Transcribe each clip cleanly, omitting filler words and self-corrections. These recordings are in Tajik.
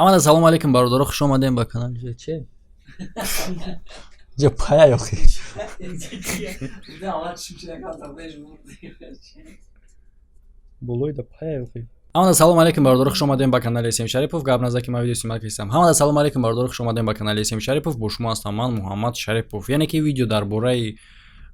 Амада, салому алейкум, бародаро, хуш омадем ба канали. Че ҷа пая ёхи? Да, Болои да пая ёхи. Ҳамада, салому алейкум, бародаро, хуш омадем ба канали Сем Шарипов. Гап наза, ки ман видео снимать кардам. Ҳамада, салому алейкум, бародаро, хуш омадем ба канали Сем Шарипов. Бо шумо ҳастам ман, Муҳаммад Шарипов. Яъне ки видео дар бораи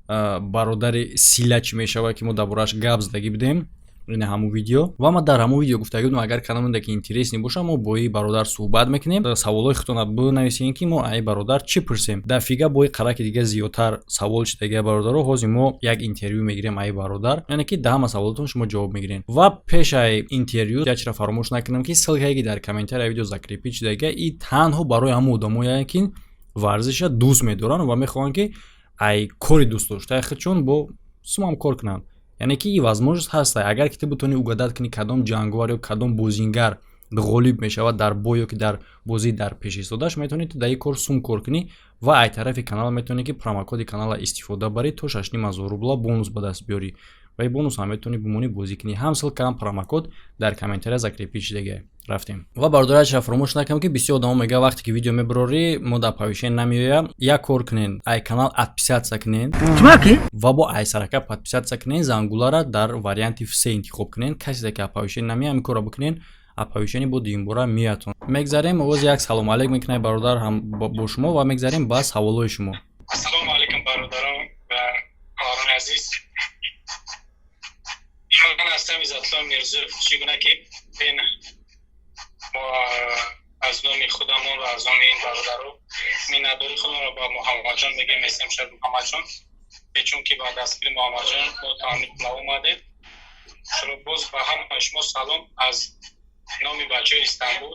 бародари Силач мешавад, ки мо дар борааш гап задагӣ будем. Ин ҳамун видео. Ва ман дар ҳамун видео гуфтагӣ будам, агар кадомеда ки интересный боша, мо бо и бародар суҳбат мекунем. Саволҳои худтона бинависем, ки мо ай бародар чӣ пурсем. Дар фига бои қараки дига зиёдтар савол шудагия, бародаро. Ҳозир мо як интервю мегирем ай бародар, яъне ки да ҳама саволотон шумо ҷавоб мегирем. Ва пеш ай интервю як чиро фаромӯш накунем, ки ссылка е ки дар комментария видео закрепить шудагия, и танҳо барои ҳамон одамое, ки варзиша дӯст медоранд ва мехоҳанд, ки ай кори дӯстдоштаи худшон бо сумам кор кунанд. Яъне ки и возможность ҳаста, агар ки ту бутонӣ угадать кунӣ, кадом ҷанговар ё кадом бозингар ғолиб мешавад дар бой ё ки дар бозии дар пеш истодаш, метавонӣ ту дар ин кор сум кор кунӣ ва ай тарафи канал метавонӣ, ки промокоди канала истифода барӣ, то 6500 рубла бонус ба даст биёрӣ. Ва ин бонус ҳам метавонӣ бимонӣ, бозӣ кунӣ. Ҳам ссылка, ҳам промокод дар комментария закрепить шудагия. Рафтем. Ва, бародари, чира фаромӯш накунем, ки бисёр одамо мегӯяд, вақте ки видео мебарорӣ, мо дар оповещение намеоям. Як кор кунен: ай канал отписаться кунен ва бо ай сарака подписаться кунен, зангулара дар варианти все интихоб кунен. Касе ки оповещение намеояд, ҳамин корро бикунен, оповещение бо дуюмбора меоядтон. Мегзарем, овоз як салому алейк мекунад бародар ҳам бо шумо ва мегзарем ба саволҳои шумо. Ассалому алайкум, бародарон ва хоҳарони азиз. Ман ҳастам Иззатулло Мирзоев. Чӣ гуна ки ин мо аз номи худамон ва аз номи ин бародаро миннатдори худамонро ба Муҳаммадҷон мегӯем, месем шар Муҳаммадҷон, чунки ба дастгири Муҳаммадҷон мо то ҳамин омадем. Боз ба ҳамаи шумо салом аз номи бачаҳои Истанбул.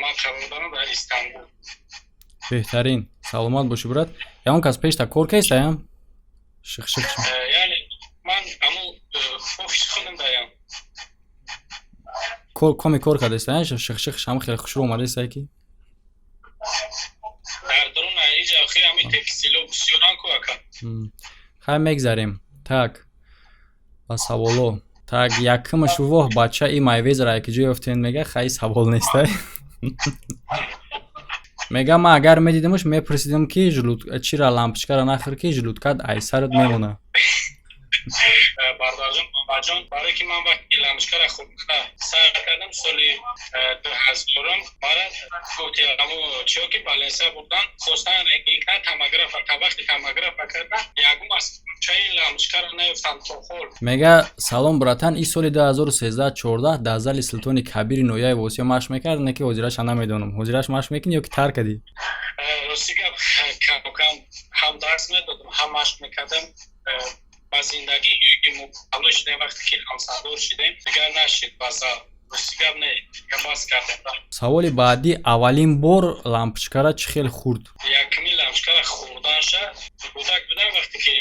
Ман қарор дорам дар Истанбул. Беҳтарин, саломат бошӣ, брат. Ягон кас пешта кор кестаям? Ших ших. Яъне ман ҳамун офис худам даям. Коми кор кардеста, ших ших шам, хеле хушрӯ омадеста ки. Дар дарун иҷа хи ҳами текстило бисёран ку, ака. Хай, мегзарем. Так, ба саволо. Так, якумаш: воҳ, бача, и Майвезера ки ҷо ёфтен? Мега. Хай, савол нестай. Мега, ман агар медидимш, мепурсидим, ки чира лампочка ра нахӯр, ки желудка т ай сарат мемона. Бародарҷон, бабаҷон, барое ки ман вақти лампочка ра хӯрда сар кардам соли 2000-ум, мара гуфти ҳамо чиё ки больница бурдан, хостан рентген кунад, томографа. Та вақти томографа кардан, ягум аз чаи лампочка ра наёфтам то ҳол. Мега: салом, братан, и соли 2013-14 дар зали Султони Кабири ноҳияи Восиё машқ мекард, не ки ҳозираша намедонам. Ҳозираш машқ мекунӣ ё ки тар кардӣ? Рости гап, камкам ҳам дарс медодам, ҳам машқ мекардам. Ба зиндагӣ ки мубтало шудем, вақте ки ҳамсардор шудем, дигар нашид ба зал. Рости гап, не, дигар бас кардем. Саволи баъдӣ: аввалин бор лампочка ра чӣ хел хӯрд? Якумин лампочка ра хӯрданша кӯдак будам, вақте ки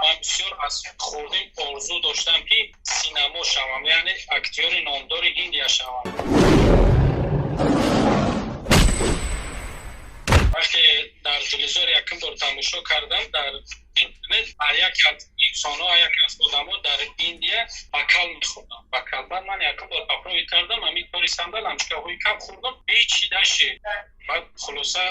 ман бисёр аз хурдим орзу доштам, ки синамо шавам, яъне актёри номдори Индия шавам. Вақте дар телевизор якум бор тамошо кардам, дар интернет, як аз инсонҳо, як аз одамо дар Индия бакал мехӯрдам, бакал. Баъд ман якум бор попробовать кардам, ҳамин кори санда лампочка ҳои кам хӯрдам, ҳеҷ нашид. Баъд хулоса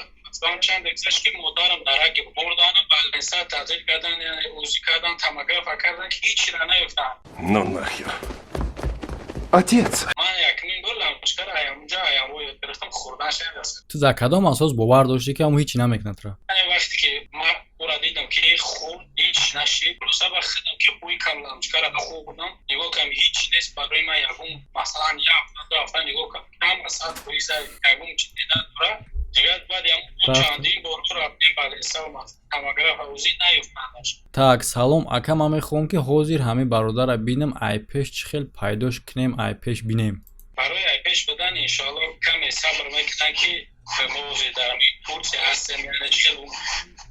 вам чанде гузашт, ки модарам дараги бурдану больница таҳқиқ кардан, яъне УЗИ кардан, томографа кардан, ки ҳечира наёфтам. Ну нахер. Отец. Ман якумин бор лампочка ра аямунҷа аямво ёд гирифтам хӯрдан шавад. Ту дар кадом асос бовар доштӣ, ки ҳамун ҳичи намекунад тура? Яъне вақте ки ман ӯра дидам, ки хӯрд, ҳеҷ нашид. Хулоса ба худам ки бӯи кам лампочка ра хӯрдам, нигоҳ кардам, ҳеҷ нест. Барои ман ягон, масалан, як ҳафта, 2 ҳафта нигоҳ кардам, кам 100% ягон чизе надора. Дигар баъд чандин борҳо рафтем больница, томографа, УЗИ, наёфтандаш. Так, салом, ака, ман мехоҳам, ки ҳозир ҳамин бародарра бинам. Ай пеш чӣ хел пайдош кунем, ай пеш бинем? Барои айпеш будан, иншоалло, каме сабр мекунанд, ки мо ҳозир дар Турсия ҳастем. Яъне чӣ хел,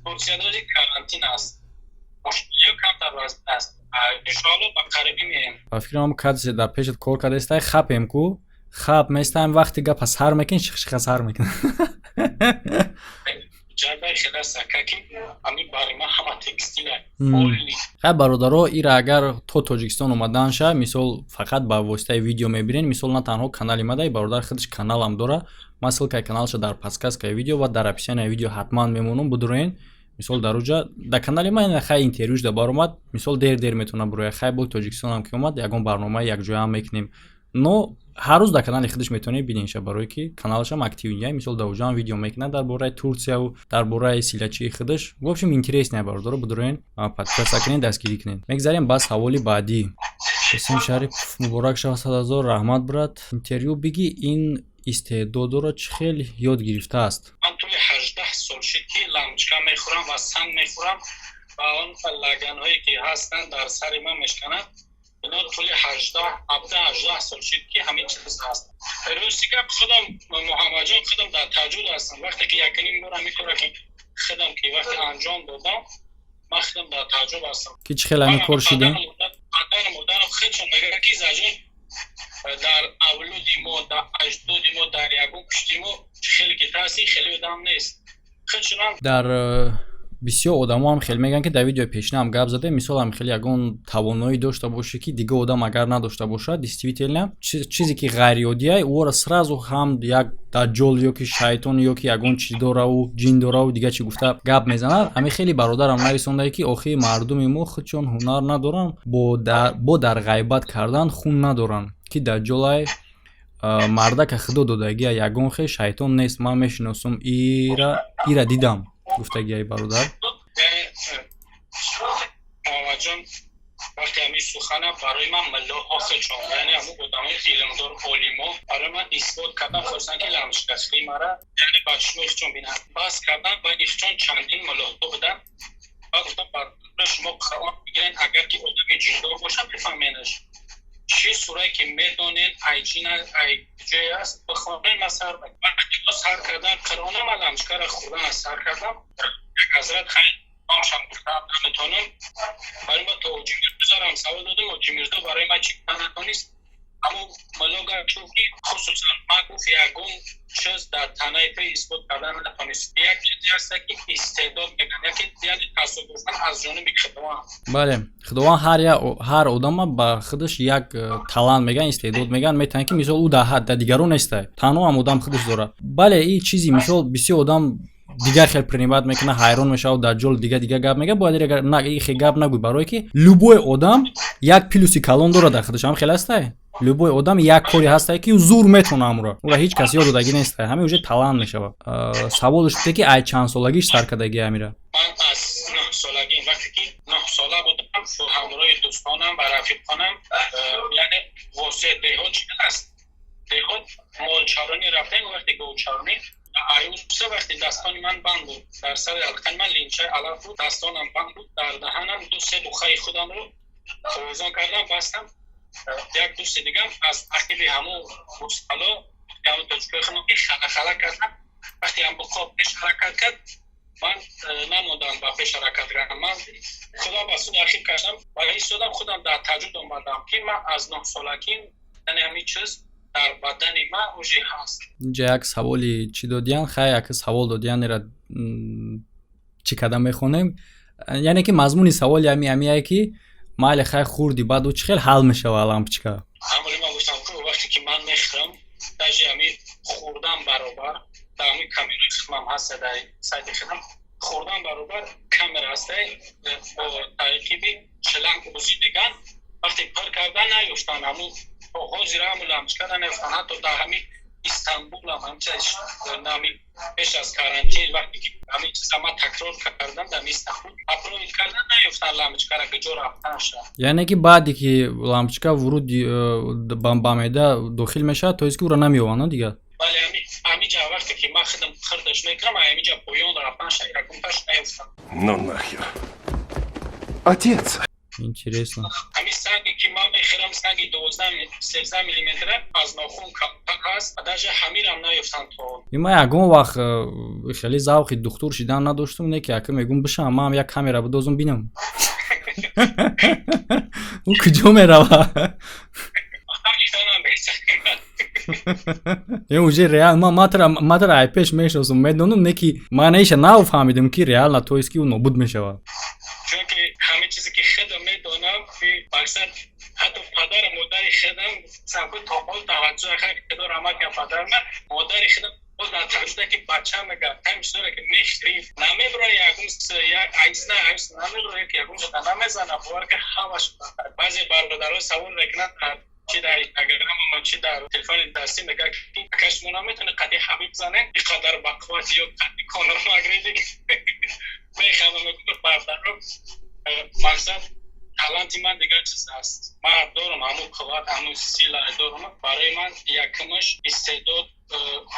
Турсия дори карантин аст, мушкилиё камтар вазн аст. Иншоалло, ба қарибӣ меем. Ба фикрам, касе дар пешат кор кардаистай, хапем ку, хап местаем. Вақти гапа сар мекунӣ, шихшиха сар мекунад. Ҷабаи хела сака, ки ҳами бари ман ҳама текстила. Хай, бародаро, ира агар то Тоҷикистон омаданша, мисол, фақат ба воситаи видео мебинед. Мисол, на танҳо канали мадай, бародар худаш каналам дора. Ман ссылкаи каналаша дар подсказкаи видео ва дар описанияи видео ҳатман мемонам, будуроен. Мисол, дар уҷа дар канали ман хай интервюш да баромад. Мисол, дер дер метавона буроя. Хай, бо Тоҷикистонам ки омад, ягон барномаи якҷояам мекунем, но ҳар рӯз дар канали худаш метавонед бинеша, барое ки каналашам активный. Мисол, дар уҷаам видео мекунад дар бораи Турсияву дар бораи силачии худаш. В общем, интересный, бародаро, будуроен, подписаться кунед, дастгирӣ кунед. Мегзарем ба саволи баъдӣ. Ҳусин Шарипов: муборак шава 100 000. Раҳмат, брат. Интервю биги, ин истеъдодро чӣ хел ёд гирифтааст? Ман тӯли 18 сол шуд, ки лампочка мехӯрам ва санг мехӯрам ва он лаганҳое, ки ҳастанд, дар сари ман мешкананд. Ино тӯли 18, 17, 18 сол шуд, ки ҳамин чиз ҳаст. Рости гап, худам, Муҳаммадҷон, худам дар таъҷуб ҳастам. Вақте ки якуним бор ҳамин кора, ки худам, ки вақте анҷом додам, ман худам дар таъҷуб ҳастам. Ки чӣ хел ҳамин кор шидем? Падару модарам худшон мегӯяд, ки заҷон, дар авлоди мо, дар аҷдоди мо, дар ягон пушти мо хеле ки таҳсин хеле одам нест. Худшонам. Дар бисёр одамо ҳам хеле мегӯянд, ки дар видеои пешина ҳам гап задем. Мисол, ҳам хеле ягон тавоноӣ дошта боше, ки дига одам агар надошта бошад, действительно чизе ки ғайриоддия, ӯро сразу ҳам як даҷҷол ё ки шайтон ё ки ягон чиз дораву ҷин дораву дига чӣ гуфта гап мезанад. Ҳамин хеле бародарам нависондае, ки охири мардуми мо худшон ҳунар надоранд, бо дар ғайбат кардан хун надоранд, ки даҷҷолай мардака худо додагия, ягон хел шайтон нест, ман мешиносум, ира дидам, гуфтагиай бародар. Муҳаммадҷон, вақте ҳамин сухана барои ман миллоҳо хелчон, яъне ҳамун одамои илмдор, олимо барои ман исбот кардан хостанд, ки лампочкахӯрии мара, яъне ба чишмои худшон бинанд. Баҳс кардан байни худшон, чандин миллоҳо буданд ва гуфтам: шумо Қуръон бигирен, агар ки одами ҷиндор бошад, бифаҳменаш. Чӣ сурае ки медонед, ай ҷин, ай ҷое аст, бихонед, ман сар. Вақте мо сар кардан Қуръона, ман лампочкара хӯрдан сар кардам. Як ҳазрат, хай, номшам гуфтам наметонам, барои ма то Ҳоҷимирзорам савол додам. Ҳоҷимирзо барои ман чӣ гуфта натонист. Аммо мулло гап гуфт, ки хусусан ман гуфт, ягон чиз дар танаи ту исбот кардан натонист. Як чизе ҳаста, ки истеъдод мегӯянд, яке, яъне тасодуфан аз ҷониби Худованд. Бале, Худованд ҳар одама ба худаш як талант мегӯянд, истеъдод мегӯянд, метавонад, ки мисол, ӯ дар дигарон нестай, танҳо ҳам одам худаш дорад. Бале, ин чизи, мисол, бисёр одам дигар хел принимать мекунад, ҳайрон мешавад, даҷҷол, дига дига гап мегӯяд. Бояд хел гап нагӯй, барое ки любой одам як плюси калон дорад дар худаш. Ҳам хел ҳастай, любой одам як коре ҳастай, ки зур метавона амро, ӯра ҳеҷ кас ёд додагӣ нестай, ҳамин уже талант мешавад. Саволш буде, ки ай чанд солагиш сар кардагӣ амира? Ман аз 9 солагӣ. Вақте ки 9 сола будам, ҳамроҳи дӯстонам ва рафиқонам, яъне восеъ деҳот чӣ аст, деҳот молчаронӣ рафтем. Вақте говчаронӣ аюса, вақте дастони ман банд буд, дар сари алқани ман линчаи алаф буд, дастонам банд буд, дар даҳанам ду се бухаи худамро овезон кардам, бастам. Як дӯсти дигам аз ақиби ҳамун гӯсфало, ҳамун тоҷикои худам, ки хала-хала кардам. Вақте ҳам буқо пеш ҳаракат кард, ман намондам ба пеш ҳаракат кардам, ман худам ба суи ақиб кардам ва истодам. Худам дар таъҷуб омадам, ки ман аз 9 солагӣ, яъне ҳамин чиз дар бадани ман уже ҳаст. Инҷа як саволи чӣ додиян? Хай, як савол додиянера чӣ када мехонем, яъне ки мазмуни саволи ҳами ҳамие, ки майли, хай, хурди, баъд ӯ чӣ хел ҳал мешава лампочка? Ҳамоли ман гуфтам, ки вақте ки ман мехӯрам, даже ҳами хӯрдан баробар дар ҳамин камераи худмам ҳаста, дар сайти худам хӯрдан баробар камера ҳаста, бо таъқиби шланг озӣ диган. Вақте пир кардан, наёфтан ҳамун ҳозир ҳамун лампочкара наёфтан. Ҳатто дар ҳамин Истанбулам ҳамча нами пеш аз карантин, вақте ки ҳамин чиза ман такрор кардам, дар Истанбул апровид кардан, наёфтан лампочкара, куҷо рафтанша. Яъне ки баъде ки лампочка вуруди ба меъда дохил мешавад, то есть ки ӯро намеёванд дигар? Бале, ҳамиҷа вақте ки ман худам хирдаш мекунам, ҳамиҷа поён рафтанша якумташ наёфтам. Ну нахер. Отец! Интересно. Ҳамин санге, ки ман мехӯрам, санги 12, 13 миллиметра, аз нохун камтар ҳаст, даже ҳамирам наёфтан то. Ман ягон вақт хеле завқи духтур шидан надоштум, не ки ака мегум бишам, ман як камера бидозум, бинам, ӯ куҷо мерава. Е, уже реал ма матра ай пеш мешносум, медонум, не ки маънаиша нав фаҳмидим, ки реально то есть ки ӯ нобуд мешавад. Чунки ҳамин чизе ки худам медонам, мақсад, ҳатто падару модари худам самку то ҳол таваҷҷӯҳ, худо раҳмат кунад падарма, модари худам боз дар таваҷҷӯҳ, ки бача мега ҳамин чизоре ки мехӯри, намеброи ягон айсна айс, намеброи ки ягон ҷода намезана, бовар ки ҳамаш. Баъзе бародаро савол мекунанд, чи дар инстаграм, чи дар телефони дастӣ, мега ки ака, шумо наметавонед қади Ҳабиб занед, и қадар бақувват, ё қади Конор Макгрегор? Механдам, мегӯям, бародаро, мақсад, таланти ман дигар чиз аст. Ман дорам ҳамун қувват, ҳамун сила дорам. Барои ман якумаш истеъдод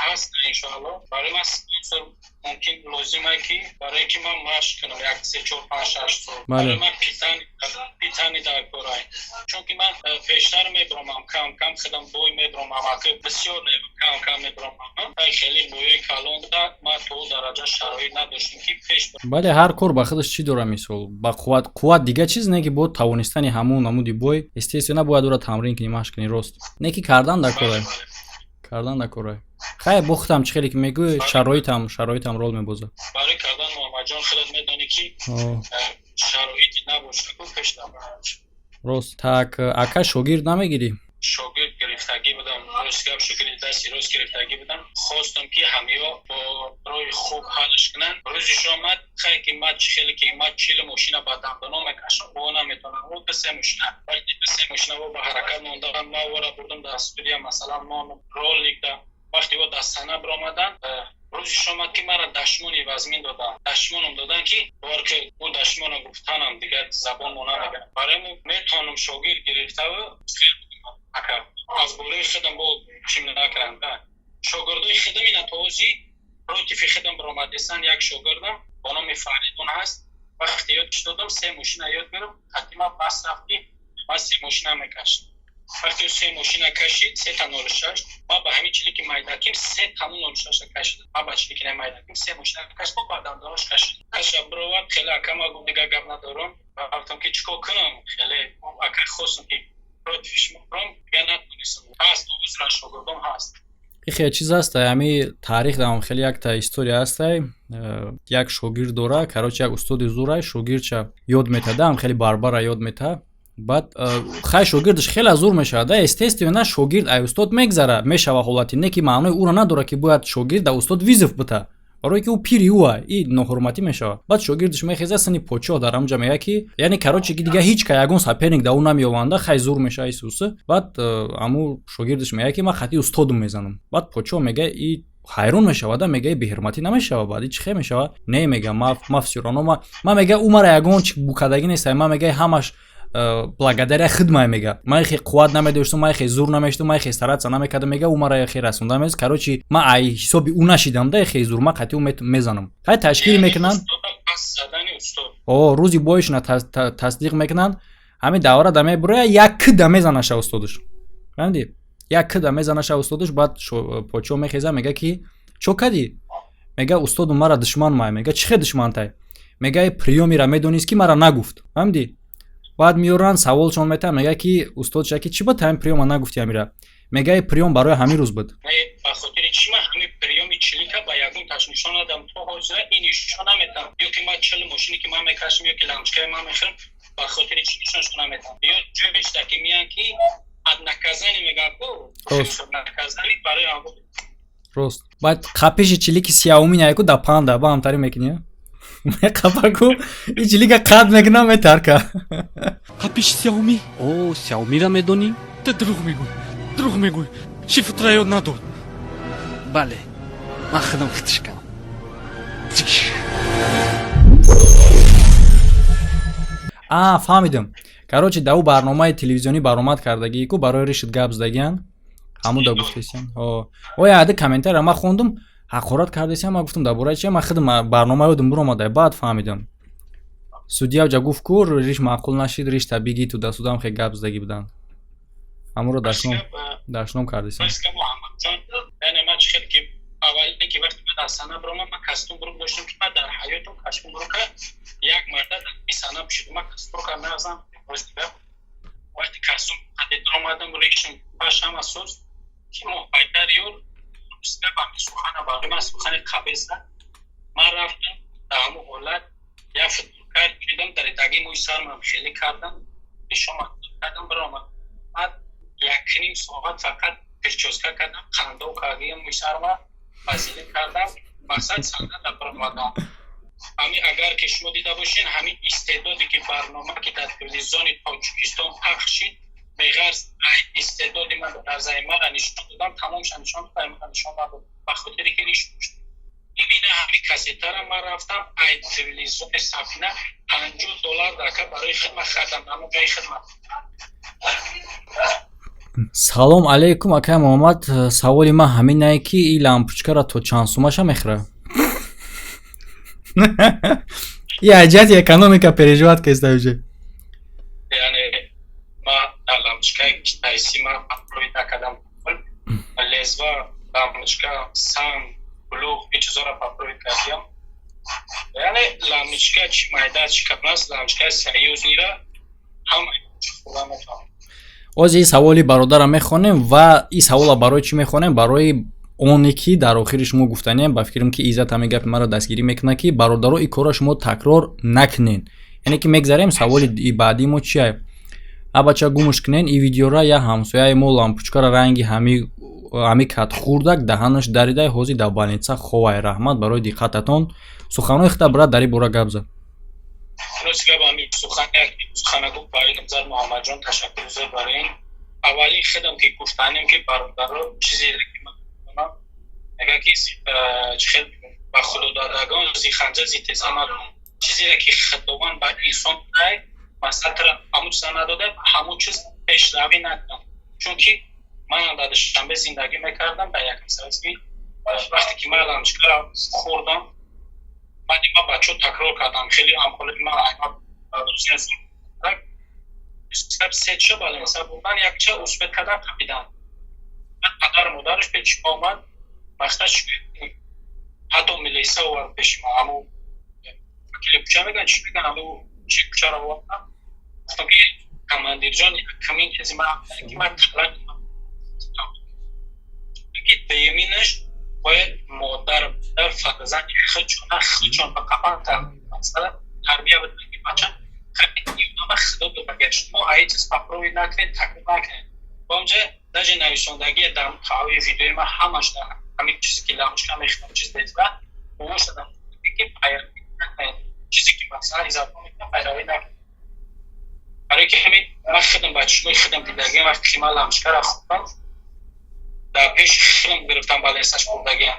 ҳаст, иншоалло. Барои ман спонсор мумкин лозима, ки барое ки ман машқ кунам як, се, чор, панҷ, шаш сол. Барои ман питани дар корай, чунки ман пештар мебиромам, кам кам худам бой мебиромам, аки бисёр кам кам мебиромам. Хеле боёи калонда ман то дараҷа шароит надоштем, ки пеш. Бале, ҳар кор ба худаш чӣ дора, мисол, ба қувват, қувват дигар чиз не, ки бо тавонистани ҳамун намуди бой, естественно, бояд ӯро тамрин кунӣ, машқ кунӣ, рост не, ки кардан дар корай, кардан дар корай. Хай, бохтам, чӣ хеле ки мегӯӣ, шароитам рол мебозад. Барои кардан, Муҳаммадҷон, худат медонӣ, ки шароити набошад, пеш набарад. Рост. Так, ака, шогирд намегирӣ? Шогирд гирифтагӣ будам, рост гап, шогирди дасти рост гирифтагӣ будам. Хостам, ки ҳамиё бо роҳи хуб ҳалш кунанд. Рӯзиш омад, хай, ки ма чӣ хеле ки ма 40 мошина ба дандоно мекашам, во наметонам. Ӯ ду се мошина, вақти ду се мошина во ба ҳаракат мондан, ма вора бурдам дар студия, масалан, мо роликда, вақте во дар сана биромадан, рӯзиш омад, ки мара дашмони вазмин доданд, дашмоном доданд, ки бовар ки ӯ дашмоно гуфтанам дигар забон мо намегирам. Барои метавонам шогирд гирифтаву, ака, аз болои худам бо чим накардам. Шогирдои худам ина този против худам биромадесан. Як шогирдам ба номи Фаридун ҳаст. Вақте ёдш додам, се мошина ёд гирифт, хатима бас рафт, ки ман се мошина мекашид. Вақте се мошина кашид, сета 06, ма ба ҳамин чилики майдаким се тамун 06-а кашид. Ма ба чилики майдаким се мошина кашид, ба дандонош кашид, каша бировард. Хеле акама гуфт, дигар гап надорам. Гуфтам, ки чӣ кор кунам, хеле ака хостам, ки против шумо биром, дигар натонистам. Ҳаст, узра, шогирдом ҳаст. Хеле чиз аст, ҳами таърих дам хеле якта история ҳастай. Як шогирд дора, короче, як устоди зурай, шогирдча ёд метада, ам хеле барбара ёд мета. Баъд хай, шогирдаш хеле зур мешавад, естественно, шогирд ай устод мегзара мешава. Ҳолати не, ки маънои ӯро надорад, ки бояд шогирд да устод вызов бита, барое ки ӯ пири ӯа, и ноҳурматӣ мешавад. Баъд шогирдаш мехеза, сини подшоҳ дар ҳамҷа мега, ки яъне, короче, ки дига ҳеҷ ка ягон соперник да ӯ намеёванда. Хай, зур мешава исусы. Баъд аму шогирдаш мега, ки ман хати устодум мезанам. Баъд подшоҳ мега, и ҳайрон мешавада, мега, и беҳурматӣ намешава? Баъд и чӣ хел мешава? Не, мега, ма всё равно ма, мега, ӯ мара ягон чи букадагӣ неста, ма, мега, ҳамаш благодаря хидмай, мега, ман хе қувват намедоштум, ман хе зур намештум, ман хе стараться намекардам, мега, ӯ мара хе расонда мез. Короче, ман ай ҳисоби ӯ нашидам да хе зур, ман қатъи ӯ мезанам. Хай, ташкил мекунанд, о рӯзи боишона тасдиқ мекунанд. Ҳамин давра да мебуроя, як кида мезанаша устодаш, фаҳмидӣ? Як кида мезанаша устодаш. Баъд подшоҳ мехеза, мега, ки чо кадӣ? Мега, устоду мара душман май. Мега, чӣ хе душмантай? Мега, приёмира медонист, ки мара нагуфт, фаҳмидӣ? Баъд меоранд, саволшон метаҳанд, мега, ки устодша, ки чӣ ба ҳамин приёма нагуфти амира? Мега, приём барои ҳамин рӯз буд. Ба хотири чӣ ман ҳамин приёми чилика ба ягон таш нишон надам? То ҳозира ин нишон наметам, ё ки ман 40 мошине, ки ман мекашам, ё ки лампочкаи ман мехӯрам, ба хотири чӣ нишоншон наметам? Ё ҷоешта ки меян, ки ад наказание мегӯян ку, наказание барои. Рост. Баъд қапиши чилики сиёҳумин яку да панда ба ҳамтарӣ мекунӣ, меқапаку и чилика қад мекунам, метарка. Қапиши сиёҳумӣ? О, сиёҳумира медонӣ? Ту дурӯғ мегӯй, дурӯғ мегӯй, шифтра ёд надод. Бале, ман худам хитишкам. А, фаҳмидам. Короче, да ӯ барномаи телевизионӣ баромад кардагӣ ку, барои ришид гап задагиян, ҳамуда гуфтесиям. Оя, ади комментария ман хондум, ҳақорат кардесиям. Ман гуфтам, дар бораи чи? Ман худам барнома ёдам биромада, баъд фаҳмидам. Судья ҷа гуфт ку, риш маъқул нашид, ришта бигӣ ту дастудам хе гап задагӣ буданд, ҳамуро дашном кардесиям. Аввалине ки вақте ман дар сана биромам, ман костюм бурук доштам, ки ман дар ҳаётам костюм бурука як марда дар сана пӯшидам. Ман костюм бурука назам. Вақте костюм қади омадам, ришм паш ҳама соз. Ки моҳпайтар ёр сухана барои ман сухани қабеса. Ман рафтам, дар ҳамон ҳолат як футболка дидам, дар таги мӯи сармам хеле кардам, пешома кардам, баромад. Баъд 1,5 соат фақат прическа кардам, қандо кардем мӯи сарма, вазилин кардам, мақсад саҳна баромадам. Ҳамин агар ки шумо дида бошед, ҳамин истеъдоде ки барнома ки дар телевизиони Тоҷикистон пахш шид, беғарз истеъдоди ман дар займара нишон додам, тамомша нишон додам, нишон надод, ба хотире ки риш имина ҳамин кассетара ман рафтам ай телевизиони Сафина $50 дака барои хидмат хардам, ҳамон ҷои хидмат. Салом алейкум, акай Муҳаммад. Саволи ман ҳаминае, ки и лампочкаро то чанд сумаша мехӯра? И аҷати экономика переживать кеста уже. Яъне ма дар лампочкаи китайси ма рӯй накардам. Лезва, лампочка, санг, блуғ, ин чизоро попробовать кардиям. Яъне лампочка чи майда, чи калон аст, лампочкаи союзныйра ҳама хӯрда метавонам. Оз ин саволи бародарам мехонем ва ин савола барои чӣ мехонем? Барои оне ки дар охири шумо гуфтанем, ба фикрам, ки Иззат ҳамин гапи маро дастгирӣ мекунад, ки бародаро, ин корро шумо такрор накунед. Яъне ки мегзарем, саволи баъдии мо чия? Абача, гумш кунен ин видеора. Я ҳамсояи мо лампочкара ранги ҳами кат хурдак, даҳанаш даридай, ҳозир дар больница ховай. Раҳмат барои диққататон. Суханои хита, брат, дар ин бора гап зад. Суханагӯ барои Муҳаммадҷон, ташаккур зиёд барои ин. Аввалин хидам ки гуфтанем, ки бародаро, чизе ки ман мегӯяд, ки хел ба худододагон зи ханҷа, зи теза накун. Чизере ки Худованд ба инсон дай, масалан, ҳамун чиза надода, ҳамун чиз пешравӣ накун. Чунки манам дар Душанбе зиндагӣ мекардам, дар якум советский. Вақте ки ман лампочкаро хӯрдам, баъди ман бачаҳо такрор кардам, хеле ҳамхоли ман сеча баланса бурдан, якча успеть кардан, қапидан. Баъд падару модараш пеши ма омад, вақташ ҳатто милиса овард пеши ма, ҳаму вакили кӯча мегӯян, чӣ мегӯян, ҳаму чи кӯчаро овардан. Гуфтам ки командирҷон, якамин чизи ман ки ман талант ки дуюминаш бояд модар дар фарзанди худшона худшон ба қафан масалан тарбия бидиҳанд, ки бача худо додагар, шумо ай чиз попробовать накунед, такрор накунед. Онҷа даже нависондагия дар таҳави видеои ман ҳамаш дар ҳамин чизе ки лампочка мехӯрам, чиз безва шудам, ки пайравӣ накунед, чизе ки масалан иззатон мекунам, пайравӣ накунед. Барои ки ҳамин ман худам ба чишмои худам дидагиам, вақте ки ман лампочкаро хӯрдам, дар пеши худам гирифтам, балансаш бурдагиам,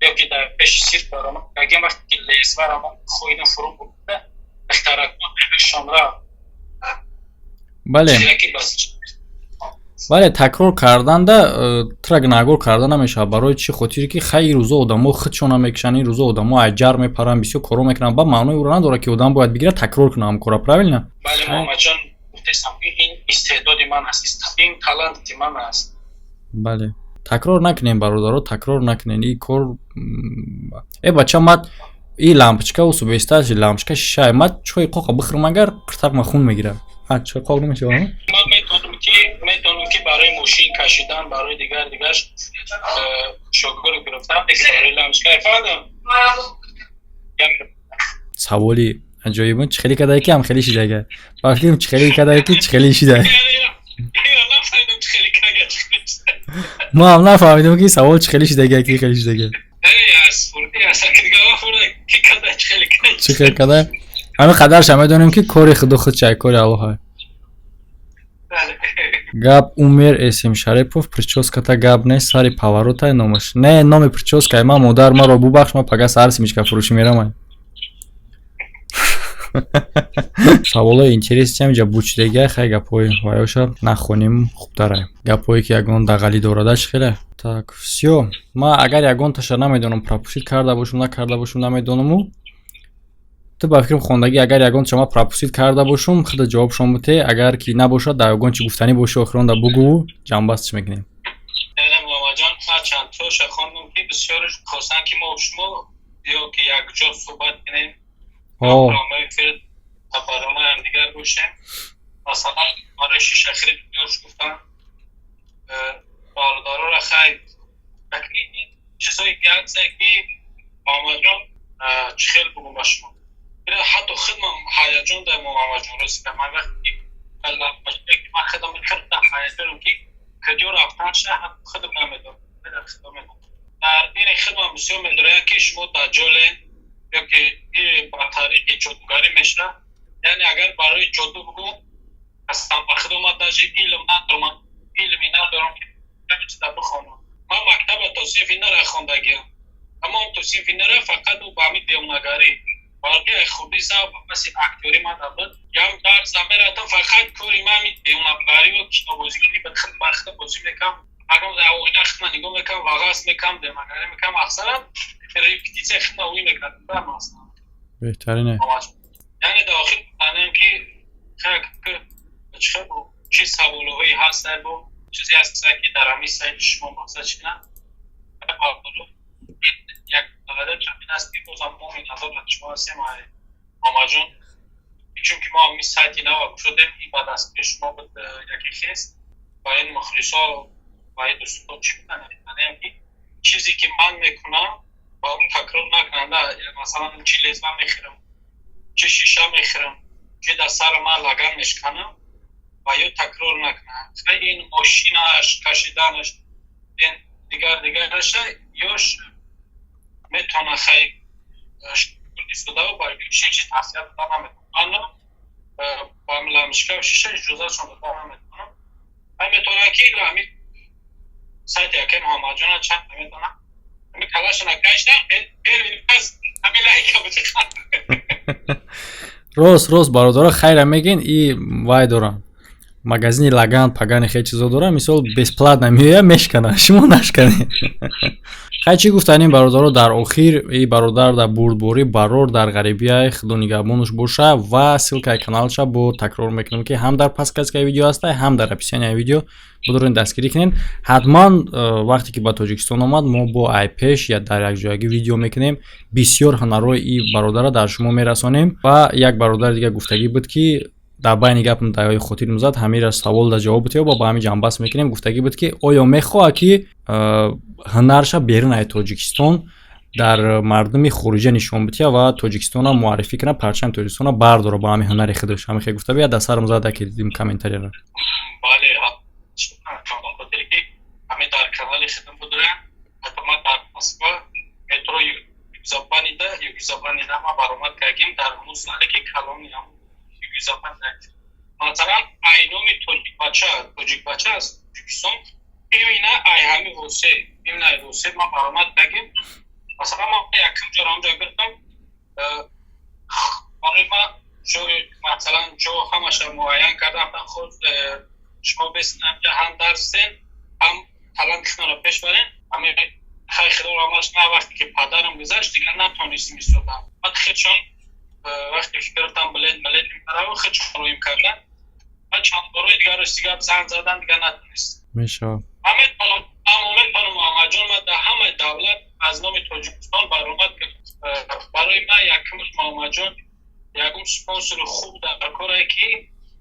ё ки дар пеши сирк баромадагиам, вақте ки лезвара ман хоидам, фурӯ бурда, духтаракон шонра. Бале, такрор карданда тра гунаҳгор карда намешавад. Барои чӣ хотире ки хай, ин рӯзо одамо худшона мекушанд, ин рӯзо одамо аҷар мепаранд, бисёр коро мекунанд. Ба маънои ӯро надорад, ки одам бояд бигирад, такрор кунад ҳам кора, правильно? Бале, Муҳаммадҷон, гуфтестам, ин истеъдоди ман аст, ин таланти ман аст. Бале, такрор накунем, бародаро, такрор накунем ин кор. Э, бача, мад и лампочка усубеста, лампочка шишай, мад чои қоқа бихӯрам, агар қиртақма хун мегирад, чои қоқ намешавад. Ман метавонам ки барои мошин кашидан, барои дигар дигарш шогирд гирифтам, барои лампочка фаҳмидам. Саволи аҷоиб: чӣ хеле кардае, ки ҳам хеле шидага? Ба фикрам, чӣ хеле кардае, ки чӣ хеле шида? Мо ҳам нафаҳмидем, ки савол чӣ хеле шидага, ки хеле шидага, чӣ хел када. Ҳамин қадарша медонем, ки кори худо худчай, кори Аллоҳай. Гап умер Эсим Шарипов, прическата гап нест, сари поворотай номаш не, номи прическаи ман. Модар, маро бубахш, ман пага саҳар семечка фурӯшӣ мерамай. Саволои интереси ҳамиҷа бучидагиай. Хай, гапҳои ваёша нахонем, хубтарай. Гапҳое ки ягон дағалӣ дорадаш хеле. Так, всё, ман агар ягонташа намедонам, пропустить карда бошум, накарда бошум, намедонаму. Ту ба фикрам хондагӣ. Агар ягонташа ман пропустить карда бошум, худа ҷавобшон бите. Агар ки набошад, дар ягон чӣ гуфтанӣ боши, охиронда бугӯ, ҷамъбаст чӣ мекунем. Муҳаммадҷон, ман чандтоша хондам, ки бисёрш хостанд, ки мо шумо ё ки якҷо суҳбат кунем, барномаи ҳамдигар бошем. Масалан, барои шишахирид ёш гуфтанд. Бародарора хай, чизои ки ки Муҳаммадҷон, чӣ хел бугум ба шумо, ҳатто хидмам ҳаяҷон дар Муҳаммадҷон. Рост, ман вақте ман худам ҳаяҷоном, ки куҷо рафтан ша, ҳатто худам намедонам. Дар ини хидмам бисёр медорам, ки шумо даҷҷолен ё ки ба тариқи ҷодугарӣ мешавад. Яъне агар барои ҷоду бугум, аслан ба худо ман даже илм надорам, илме надорам, ки чиза бихонам. Ман мактаба то синфи нара хондагиам, тамом то синфи нара, фақат ба ҳамин девонагарӣ, балки хурдӣ саб паси актёрӣ ман буд. Ям дарсам мерафтам, фақат кори ман ҳамин девонагариву кинобозигирӣ буд. Ба худ бозӣ мекардам, агар дар оина худма нигоҳ мекардам, вағаз мекардам, девонагарӣ мекардам, аксаран репетитсия худма ӯй мекардам. Беҳтарине. Яъне дар охир гуфтанем, ки чӣ саволҳое ҳаст, бо чизе ҳаст, ки дар ҳамин сайти шумо мақсад чи на як ин аст, ки бозам мо миннатдор аз шумо ҳастем, Муҳаммадҷон, чунки мо ҳамин сайти нава кушодем, ин ба дастгири шумо буд. Яке хест ба ин мухлисо, ба ин дӯстон чӣ гуфтанем, ки чизе ки ман мекунам, ба он такрор накунанда. Масалан, чӣ лезва мехӯрам, чӣ шиша мехӯрам, чӣ дар сари ман лаган мешканам, ва ё такрор накунам. Ин мошинаш кашиданаш, дигар дигараша ёш метавона, хай, истодаву ба чӣ тавсия дода наметавонам, ана ба ламшка шиша иҷозатшон дода наметавонам. Ман метавонам, ки ҳамин сайти акай Муҳаммадҷона чанд наметавонам, ҳамин калашона кашидам, пас ҳамин лайка. Рост, рост, бародаро, хайра мегин, и вай дорам, магазини лаган пагани хел чизо дорам, мисол, бесплатно меоя, мешкана, шумо нашканед. Хай, чӣ гуфтанем, бародаро, дар охир: и бародар дар бурдборӣ, барор дар ғарибия, худо нигаҳбонаш боша. Ва ссылкаи каналша бо такрор мекунем, ки ҳам дар подсказкаи видео ҳаста, ҳам дар описанияи видео. Бидорен, дастгирӣ кунед ҳатман. Вақте ки ба Тоҷикистон омад, мо бо айпеш я дар якҷоягӣ видео мекунем, бисёр ҳунарҳои и бародарро дар шумо мерасонем. Ва як бародари дига гуфтагӣ буд, ки дар байни гапам дар хотирам зад, ҳамира савол да ҷавоб бутеё, ба ҳамин ҷамъбаст мекунем. Гуфтагӣ буд, ки оё мехоҳад, ки ҳунарша берун аз Тоҷикистон дар мардуми хориҷа нишон бития ва Тоҷикистонро муаррифӣ кунад, парчами Тоҷикистонро бардора ба ҳамин ҳунари худаш. Ҳамин хел гуфта бия, дар сарам зада, ки дидим комментарияро. Бале, хотире ки ҳамин дар канали худам будра, ҳатто ман дар Москва, метро Югозападныйда, Югозападныйда ма баромад кардем, дар ҳамун зале ки калони Югозападный. Масалан, айноми тоҷикбача, тоҷикбача аз Тоҷикистон, имина ай ҳами восе, имина ай восе ман баромад кардем. Масалан, ман якум ҷоро ҳамҷо гирифтам. Барои ман ҷои, масалан, ҷо ҳамаша муайян кардам. Худ шумо бесин, ҳам дарсен, ҳам таланти худро пеш барен. Ҳамин, хай, худо раҳматш, на вақте ки падарам гузашт, дигар натонистим истодам. Баъд худшон вақте ки гирифтам билет, билет худшон роим кардан. Баъд чанд борои дигар дигар занг задан, дигар натонист. Мешавад. Ман метавонам, аммо метавонам, Муҳаммадҷон, ман дар ҳамаи давлат аз номи Тоҷикистон баромад. Барои ман якумш, Муҳаммадҷон, ягон спонсори хуб дар корае, ки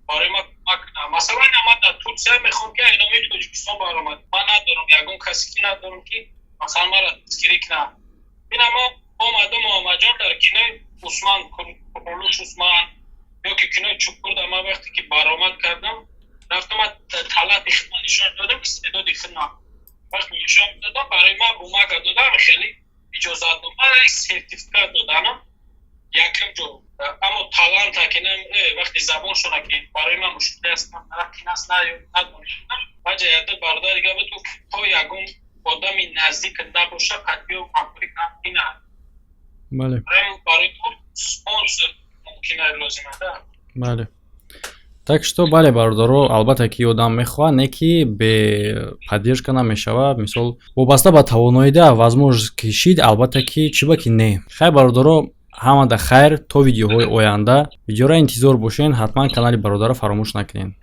барои ман кӯмак кунад. Масалан, ман дар Турсия мехоҳам, ки номи Тоҷикистон баромад. Ман надорам ягон касе, ки надорам, ки масалан маро дастгирӣ кунад. Ина ман омадам, Муҳаммадҷон, дар кинои Усман, Курулуш Усман ё ки кинои Чукурда ман вақте ки баромад кардам, рафтам, ман таланти худро нишон додам, истеъдоди худро вақте нишон додам, барои ман бумага додам, хеле иҷозатнома, сертификат доданам якум ҷо. Аммо таланта ки вақти забоншона ки барои ман мушкиле аст, наст, надонистам. Баъҷа яда бародари дига буд, гуфт, то ягон одами наздик набоша, қатъиё ҳамкорӣ ина. Бале. Барои спонсор мумкина лозим ада. Бале, так что, бале, бародаро, албатта ки одам мехоҳад, не ки бе поддержка намешавад. Мисол, вобаста ба тавоноида, возможность кишид, албатта ки, чӣ ба ки не. Хайр, бародаро, ҳамада хайр, то видеоҳои оянда. Видеоро интизор бошен, ҳатман канали бародаро фаромӯш накунед.